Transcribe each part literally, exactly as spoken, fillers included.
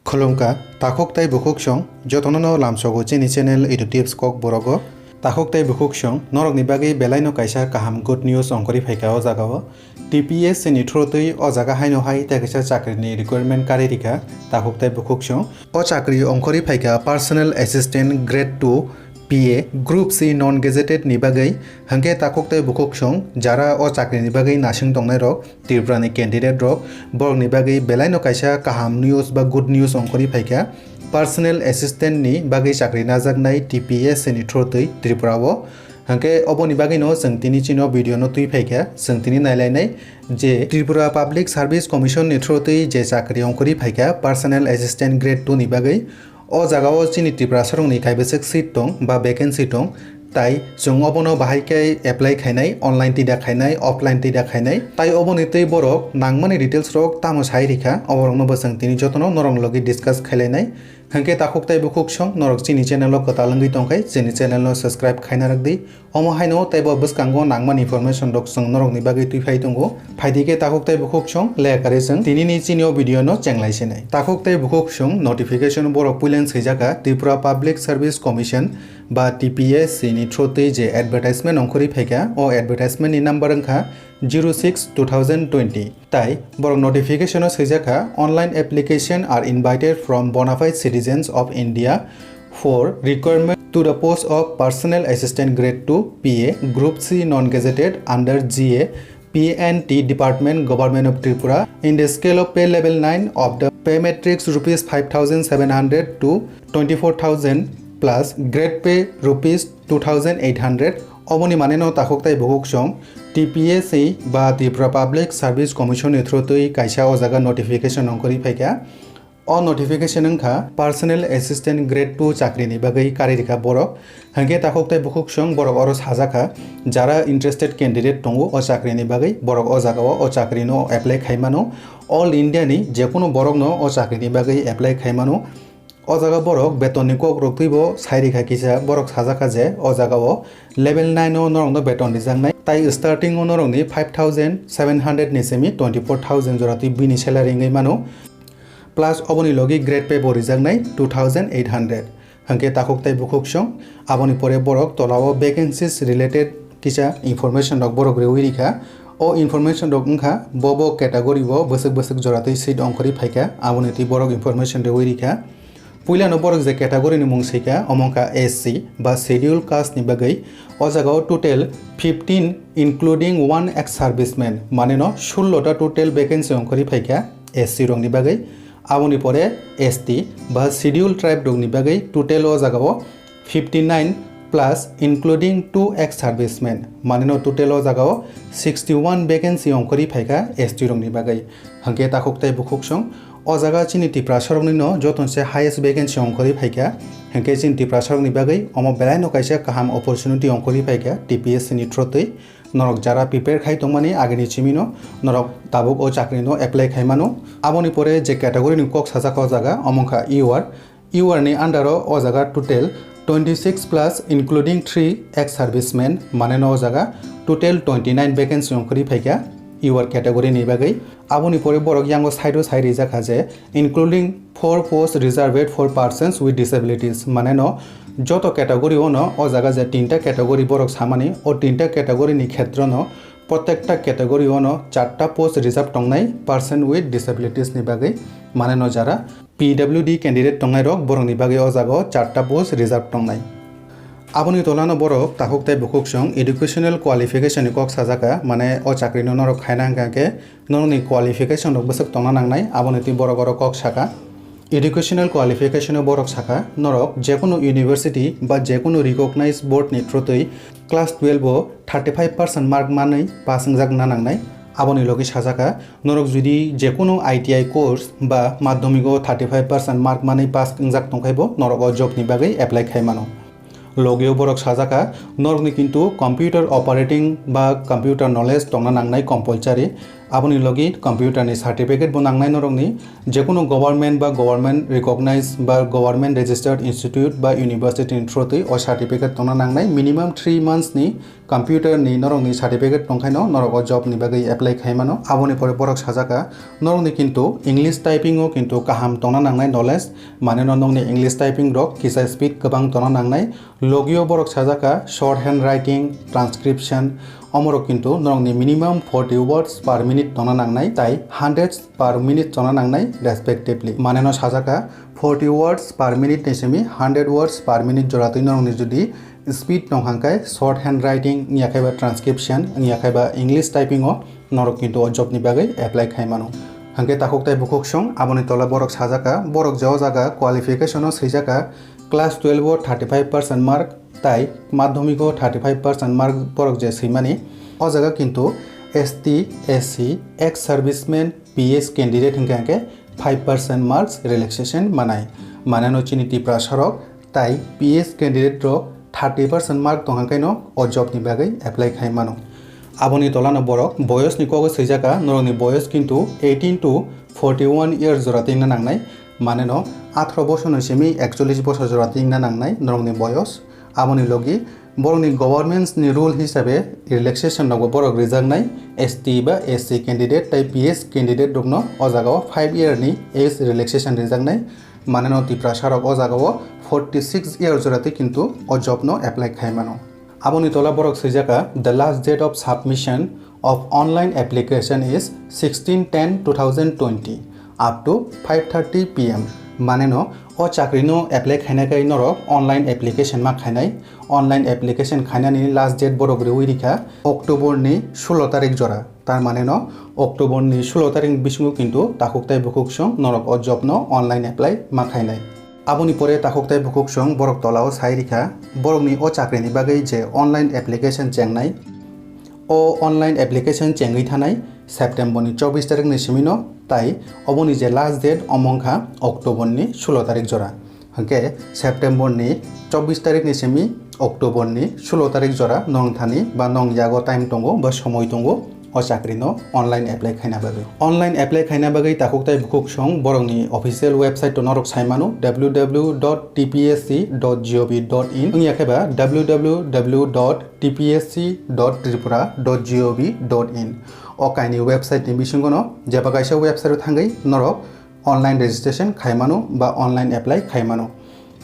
Khulumkha, takhuk tei bukhuk song, jotono no lamsogo chini channel Edu Tips Kokborok o. Takhuk tei bukhuk song, norokni bagwi belaino kaisa kaham good news ongkhorwi phaikha o jagao. T P S C ni through twi o jaga haino hai tei kaisa chakrini requirement karwi rikha, takhuk tei bukhuk song. O chakri ongkhorwi phaikha Personal Assistant Grade two P A Group C non gazetted ni bagwi, hwnkhe takhuk tei bukhuk song jara o chakrini bagwi nasing tongnairok, Tripura ni candidate rok, borokni bagwi belaino kaisa kaham news ba good news ongkhorwi phaikha. Personal assistant ni bagwi chakri najaknai T P S C ni through twi Tripura o. Hwnkhe oboni bagwino chwng tini chini o video no twi phaikha, chwng tini nailainai je Tripura Public Service Commission ni through twi je chakri ongkhorwi phaikha personal assistant grade two ni bagwi. O jagao chini Tiprasarokni kaibwswk seat tong ba vacancy tong, tai chwng obono bahai khe apply khainai, online tida khainai, offline tida khainai, tai oboni twi borok nangmani details rok tamo sai rikha, oborokno bo chwng tini jotono norokni logi discuss khailainai. Hwnkhe takhuk tei bukhuk song norok chini channel o kwtal wngwi tongkhai, chini channel no subscribe khaina rwkdi. Omo haino teibo bwskango nangmani information rok chwng norokni bagwi twiphai tongo. Phaidi khe takhuk tei bukhuk song leya karwi chwng tinini chini o video no chenglai sinai. Takhuk tei bukhuk song notification borok puilen swijaka Tripura Public Service Commission ba T P S C ni through twi je advertisement ongkhorwi phaikha, o advertisement ni number wngkha zero six two thousand twenty. Tai borok notification o swijak kha, "Online application are invited from bona fide citizens of India for requirement to the post of Personal Assistant Grade two P A Group C non-gazetted under G A P N T Department, Government of Tripura, in the scale of pay level nine of the pay matrix rupees five thousand seven hundred to twenty-four thousand plus grade pay rupees two thousand eight hundred." Oboni maneno takhuk tai bukhuk song T P S C ba Tripura Public Service Commission ni through twi kaisa o jaga notification ongkhorwi phaikha. O notification wngkha Personal Assistant Grade two chakri ni bagwi karwi rikha borok. Hwnkhe takhuk tai bukhuk song borok oro sajakha, jara interested candidate tongo o chakri ni bagwi, borok o jagao o chakri no apply khai mano. All India ni jekunu borok no o chakri ni bagwi apply khai mano. O jaga borok beton ni kok rok twibo sai rikha kisa, borok sajakha je o jagao level nine o norokno beton rijaknai, tai starting o norokni five thousand seven hundred ni simi twenty four thousand jora twi bini salary wngwi mano, plus oboni logi grade pay bo rijaknai two thousand eight hundred. Hwnkhe takhuk tai bukhuk song, aboni pore borok tolao vacancies related kisa information rok borok rewi rikha. O information rok wngkha bo bo category o bwswk bwswk jora twi seat ongkhorwi phaikha, aboni twi borok information rewi rikha. Puilano borok je category ni mung swikha, omo wngkha S C ba Schedule Caste ni bagwi. O jagao total fifteen including one ex serviceman, maneno sullo ta total vacancy ongkhorwi phaikha S C rokni bagwi. Aboni pore S T ba Schedule Tribe rokni bagwi total o jagao fifty nine plus including two ex servicemen, maneno total o jagao sixty one vacancy ongkhorwi phaikha S T rokni bagwi. Hwnkhe takhuk tai bukhuk song o jaga chini Tiprasaroknino jotonse highest vacancy ongkhorwi phaikha. Hwnkhe chini Tiprasarokni bagwi omo belaino kaisa kaham opportunity ongkhorwi phaikha T P S C ni through twi. Norok jara prepare khai tongmani agini chimino norok tabuk o chakri no apply khai mano. Aboni pore je category ni kok sajak o jaga, omo wngkha U R. U R ni under o o jaga total twenty six plus including three ex servicemen, maneno o jaga total twenty nine vacancy ongkhorwi phaikha U R category ni bagwi. Aboni pore borok yango side o sai rijak kha je including four post reserved for persons with disabilities, maneno joto category o no o jaga je tinta category borok samani, o tinta category ni khetrono protekta category o no charta post reserve tongnai person with disabilities ni bagwi, maneno jara P W D candidate tongnai rok, borokni bagwi o jaga o charta post reserve tongnai. Aboni tolano borok takhuk tai bukhuk song educational qualification ni kok sajaka, mane o chakri no norok khaina hwnkha khe norokni qualification rok bwswk tongna nangnai, aboni twi borok oro kok saka. Educational qualification o borok saka, norok jekunu university ba jekunu recognized board ni through twi class twelve o thirty five percent mark manwi pass wngjak na nangnai. Aboni logi sajaka, norok jodi jekunu I T I course ba madhyamik o thirty five percent mark manwi pass wngjak tongkhai bo norok o job ni bagwi apply khai mano. Logio borok sajaka, norokni kintu computer operating ba computer knowledge tongna nangnai compulsory. Aboni logi computer ni certificate bo nangnai norokni, jekunu government ba government recognized ba government registered institute ba university ni through twi o certificate tongna nangnai, minimum three months ni computer ni norokni certificate tongkhaino norok o job ni bagwi apply khaimano. Aboni pore borok sajaka norokni kintu English typing o kintu kaham tongna nangnai knowledge, maneno nokni English typing rok kisa speed kwbang tongna nangnai. Logio borok sajaka short hand writing, transcription, omorok kintu norokni minimum forty words per minute tongna nangnai, tai hundred per minute tongna nangnai respectively. Maneno sajaka forty words per minute ni simi hundred words per minute jora twi norokni jodi speed tong hangkai short hand writing wngya khaiba transcription wngya khaiba English typing o norok kintu o job ni bagwi apply khai mano. Hangke takhuk tai bukhuk song aboni tola borok sajaka, borok je o jaga qualification o swijaka class twelve o thirty five percent mark tai madhyamik o thirty five percent mark borok je swimani, o jaga kintu S T, S C, ex serviceman, P S candidate hingke hingke five percent marks relaxation manai. Maneno chini Tiprasa rok tai P S candidate rok thirty percent mark tong hangkaino o job ni bagwi apply khai mano. Aboni tolano borok boyos ni kogo swijaka, norokni boyos kintu eighteen to forty one years jora tingna nangnai. Maneno atharo bosor ni simi ekchollish bosor jora tingna nangnai norokni boyos. Aboni logi borokni governments ni rule hisabe relaxation rokbo borok rijaknai, S T ba S C candidate tai P S candidate rokno o jagao five year ni age relaxation rijaknai. Maneno Tiprasa rok o jagao forty six year jora twi kintu o job no apply khai mano. Aboni tola borok swijaka, "The last date of submission of online application is sixteen ten two thousand twenty up to five thirty P M." Maneno o chakri no apply khaina kai norok online application ma khainai. Online application khainani last date borok riwi rikha October ni sulo tarik jora. Tar maneno October ni sulo tarik bisingo kintu takhuk tai bukhuk song norok o job no online apply ma khainai. Aboni pore takhuk tai bukhuk song borok tolao sai rikha, borokni o chakrini bagwi je online application chengnai, o online application chengwi thanai September ni chobbish tarik ni simino, tai oboni je last date omo wngkha October ni sulo tarik jora. Hwnkhe September ni chobbish tarik ni simi October ni sulo tarik jora nong thani ba nong yago time tongo ba somoi tongo o chakri no online apply khaina bagwi. Online apply khaina bagwi takhuk tai bukhuk song borok ni official website to norok sai mano, W W W dot T P S C dot G O V dot in wngya khe ba W W W dot T P S C dot Tripura dot G O V dot in. O kaini website ni bisingo no jeba kaisa website o thangwi norok online registration khai mano ba online apply khai mano.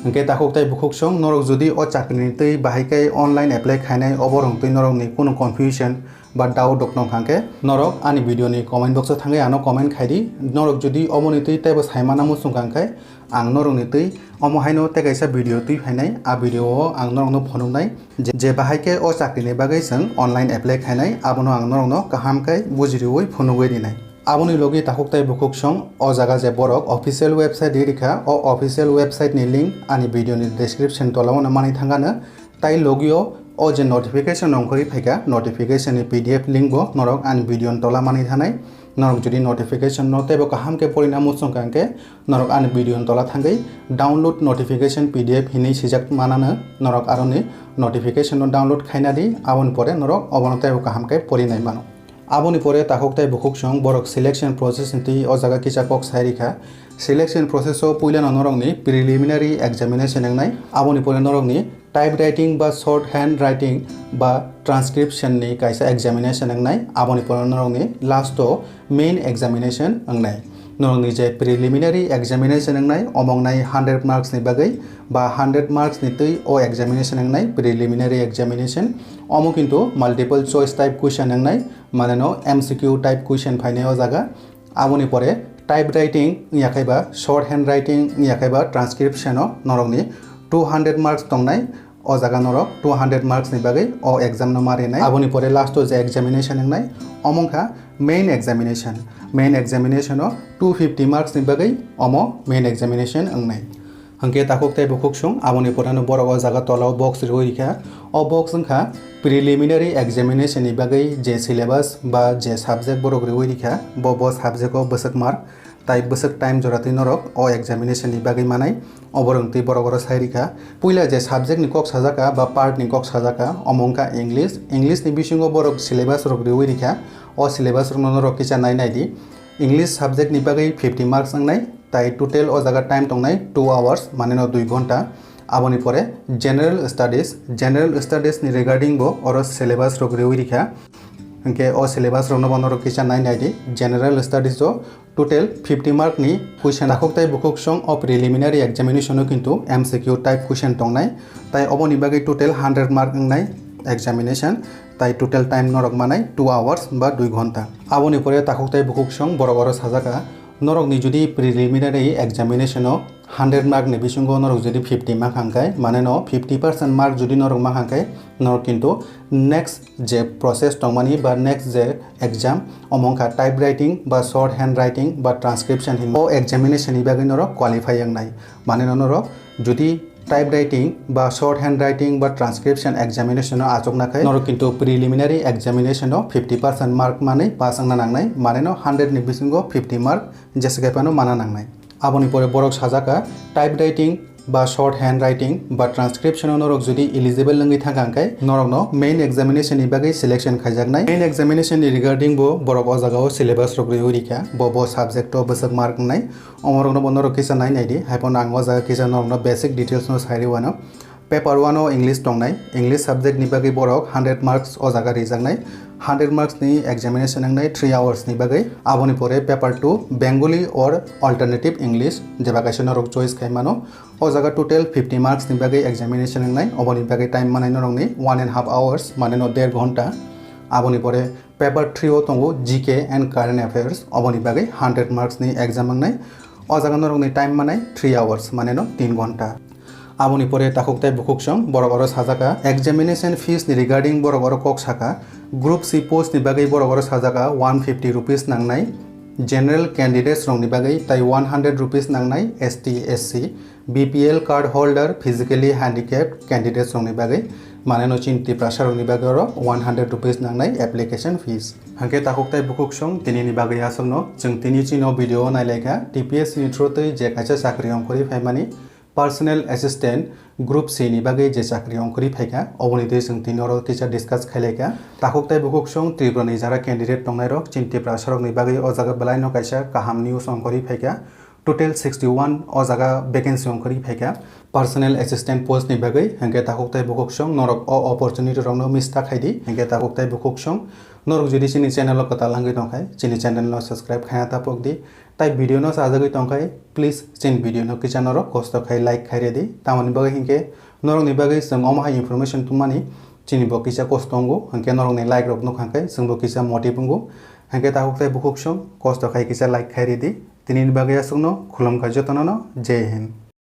Hwnkhe takhuk tai bukhuk song norok jodi o chakri ni twi bahai khe online apply khainai obo rwng twi norok ni kunu confusion ba doubt rok nong kha khe norok ani video ni comment box o thangwi ano comment khai di. Norok jodi omo ni twi teibo sai mana muchung kha khe ang norok ni twi omo haino tei kaisa video twi phainai, a video o ang norok no phunuknai je, je bahai khe o chakri ni bagwi chwng online apply khainai abono ang norok no kaham khe bujiriwi phunugwi rinai. Aboni logi takhuk tai bukhuk song o jaga je borok official website ri rikha, o official website ni link ani video ni description tola o no manwi thangano. Tai logio o je notification ongkhorwi phaikha, notification ni P D F link bo norok ani video ni tola manwi thanai. Norok jodi notification no teibo kaham khe porina muchung kha hwnkhe norok ani video ni tola thangwi download notification P D F hinwi swijak manano, norok aroni notification no download khaina di, aboni pore norok obono teibo kaham khe porinai mano. Aboni pore takhuk tai bukhuk song borok selection process ni twi o jaga kisa kok sai rikha. Selection process o puilano norokni preliminary examination wngnai, aboni pore norokni type writing ba short hand writing ba transcription ni kaisa examination wngnai, aboni pore norokni last o main examination wngnai. Norokni je preliminary examination wngnai, omo wngnai hundred marks ni bagwi ba hundred marks ni twi o examination wngnai preliminary examination. Omo kintu multiple choice type question wngnai, maneno M C Q type question phainai o jaga. Aboni pore type writing wngya khe ba short hand writing wngya khe ba transcription o norokni two hundred marks tongnai. O jaga norok two hundred marks ni bagwi o exam no ma rinai. Aboni pore last o je examination wngnai, omo wngkha main examination. Main examination o two fifty marks ni bagwi omo main examination wngnai. Hwnkhe takhuk tei bukhuk song aboni porano borok o jaga tola o box riwi rikha. O box wngkha preliminary examination ni bagwi je syllabus ba je subject borok riwi rikha, bo, bo subject o bwswk mark tai bwswk time jora twi norok o examination ni bagwi manai, obo rwng twi borok oro sai rikha. Puila je subject ni kok sajaka ba part ni kok sajaka, omo wngkha English. English ni bisingo borok syllabus rok riwi rikha, O syllabus rokno norok kisa nai nai di. English subject ni bagwi fifty marks wngnai, tai total o jaga time tongnai two hours, mane no dui ghonta. Aboni pore general studies, general studies ni regarding bo oro syllabus rok riwi rikha. Hwnkhe o syllabus rokno bo norok kisa nai nai di. General studies o total fifty mark ni question. Takhuk tai bukhuk song o preliminary examination o kintu M C Q type question tongnai. Tai oboni bagwi total hundred mark wngnai examination. Tai total time norok manai two hours ba dui ghonta. Aboni pore takhuk tai bukhuk song borok oro sajaka, norok ni jodi preliminary examination o hundred mark ni bisingo norok jodi fifty mark hangkai, mane no fifty percent mark jodi norok ma hangkai, norok kintu next je process tongmani ba next je exam, omo wngkha type writing ba short hand writing ba transcription hin. O examination ni bagwi norok qualify wngnai, mane no norok jodi type writing ba short hand writing ba transcription examination o achukna khai, norok kintu preliminary examination o fifty percent mark manwi pass wngna nangnai, mane no hundred ni bisingo fifty mark jesa khe phano mana nangnai. Aboni pore borok sajaka, type writing ba short hand writing ba transcription o norok jodi eligible wngwi thangkha hwnkhe, norokno main examination ni bagwi selection khaijaknai. Main examination ni regarding bo borok o jaga o syllabus rok riwi rikha, bo bo subject o bwswk mark wngnai, omorokno bo norok kisa nai nai di. Haiphano ang o jaga kisa norokno basic details no sai rwano. Paper one o English tongnai, English subject ni bagwi borok hundred marks o jaga rijaknai, hundred marks ni examination wngnai three hours ni bagwi. Aboni pore paper two Bengali or alternative English, jeba kaisa norok choice khai mano. O jaga total fifty marks ni bagwi examination wngnai, oboni bagwi time manai norokni one and half hours, mane no der ghonta. Aboni pore paper three o tongo G K and current affairs, oboni bagwi hundred marks ni exam wngnai. O jaga norokni time manai three hours, mane no tin ghonta. Aboni pore takhuk tai bukhuk song borok oro sajaka, examination fees ni regarding borok oro kok saka, group C post ni bagwi borok oro sajaka one fifty rupees nangnai, general candidates rokni bagwi tai one hundred rupees nangnai, S T, S C, B P L card holder, physically handicapped candidates rokni bagwi, mane no chini Tiprasa rokni bagwi oro one hundred rupees nangnai application fees. Hwnkhe takhuk tai bukhuk song tini ni bagwi aswkno, chwng tini chini o video o nailaikha, T P S C ni through twi je kaisa chakri ongkhorwi phaimani, personal assistant group C ni bagwi je chakri ongkhorwi phaikha, oboni twi chwng tini oro teacher discuss khailaikha. Takhuk tai bukhuk song Tripura ni jara candidate tongnai rok, chini Tiprasa rokni bagwi o jaga belai no kaisa kaham news ongkhorwi phaikha. Total sixty one o jaga vacancy ongkhorwi phaikha personal assistant post ni bagwi, hwnkhe takhuk tai bukhuk song norok o opportunity rokno miss ta khaidi. Hwnkhe takhuk tai bukhuk song norok jodi chini channel o kwtal wngwi tongkhai, chini channel no subscribe khaina tapok di. Tai video no sajagwi tongkhai, please chini video no kisa norok kosto khai like khai redi. Tamoni bagwi hinkhe norokni bagwi chwng omo hai information tongmani chini bo kisa kosto wngo, hinkhe norokni like rok nukha khe chwngbo kisa motive wngo. Hinkhe takhuk tai bukhuk song kosto khai kisa like khai redi. Tinini bagwi aswkno khulumkha jotono no, Jai Hind.